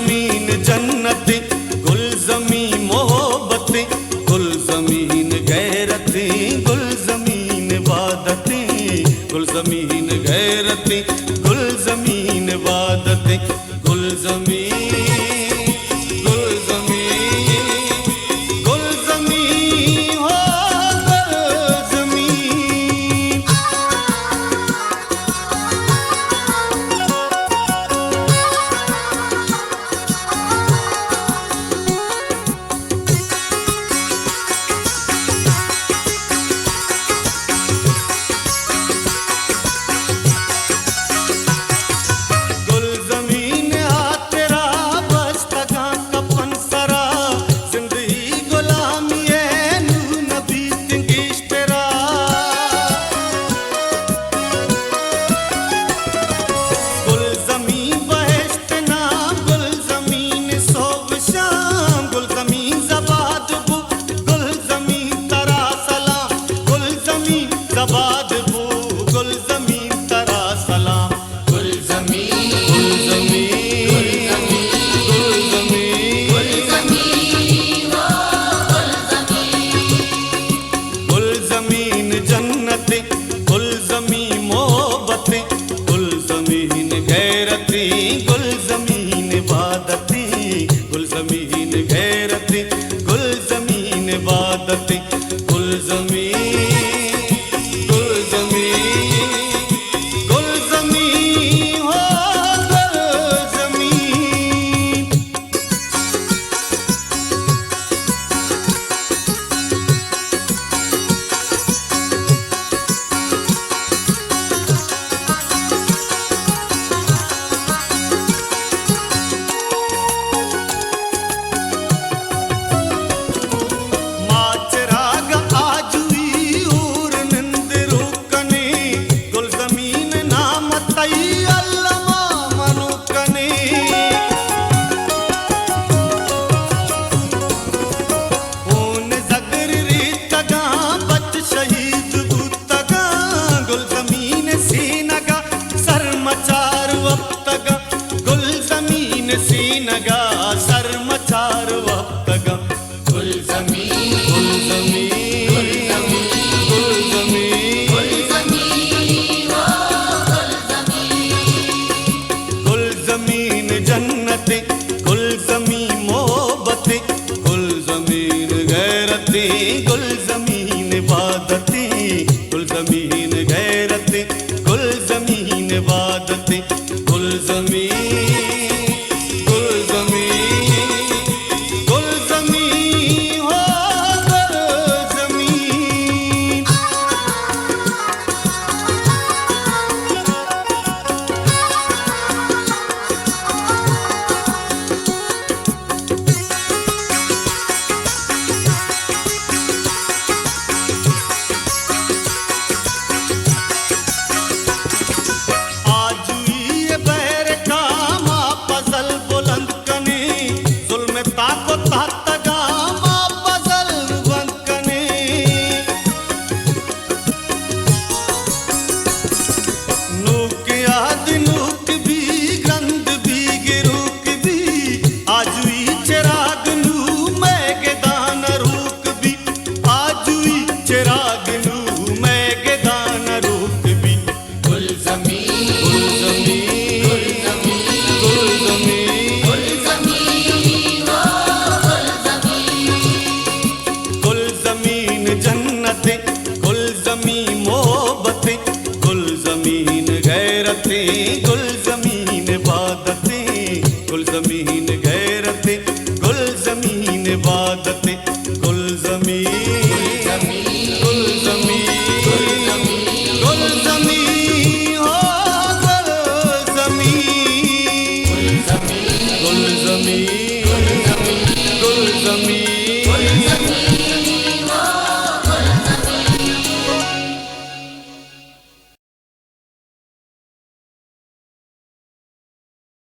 زمین جنتیں، گلزمین محبتیں، گلزمین غیرتیں، گلزمین عبادتیں، گلزمین غیرتیں، گلزمین عبادتیں، گلزمین، گلزمین، گلزمین، ہو گلزمین۔ گلزمین ہاترا بستگاں کپن سرا، زندگی غلامی ء نوں نہ بیت گیشترا۔ گلزمین بہشت نام، گلزمین صبح شام، گلزمین زباد بو، گلزمین ترا سلام، گلزمین زباد بو، گلزمین ترا سلام۔ گلزمین، گلزمین، گلزمین، گلزمین، گلزمین، او گلزمین۔ گلزمین جنتیں، گلزمین محبتیں، گلزمین غیرتیں، گلزمین عبادتیں، گلزمین غیرتیں، گلزمین عبادتیں، گلزمین، گلزمین، گلزمین، ہو گلزمین۔ ما چراگ آجوئی ہور نند روک کنیں، گلزمین نام تئی الما منوک کنیں۔ ہون زگر ریتگاں، بچ شہید بوتگاں، گلزمین سینگا سرمچار وپتگاں، گلزمین سینگا سرمچار وپتگاں۔ گلزمین، گلزمین، گلزمین، گلزمین، گلزمین، او گلزمین۔ گلزمین جنتیں، گلزمین محبتیں، گلزمین غیرتیں، گلزمین عبادتیں، گلزمین غیرتیں، گلزمین عبادتیں، گلزمین، گلزمین، گلزمین، ہو گلزمین۔ آجوئی ء بحر کاما پزل بلند کنیں، ظلم تاک و تحت گاما پزل بند کنیں۔ نوک یاد نوک بی، گرند بی گروک بی، آجوئی چراگ نوں مئے گدان روک بی، آجوئی چراگ نوں مئے گدان روک بی۔ گلزمین، گلزمین، گلزمین، گلزمین، او گلزمین۔ گلزمین جنتیں، گلزمین محبتیں، گلزمین غیرتیں، گلزمین عبادتیں، گلزمین غیرتیں، گلزمین عبادتیں، گلزمین، گلزمین، گلزمین، گلزمین، ہو گلزمین، گلزمین، گلزمین۔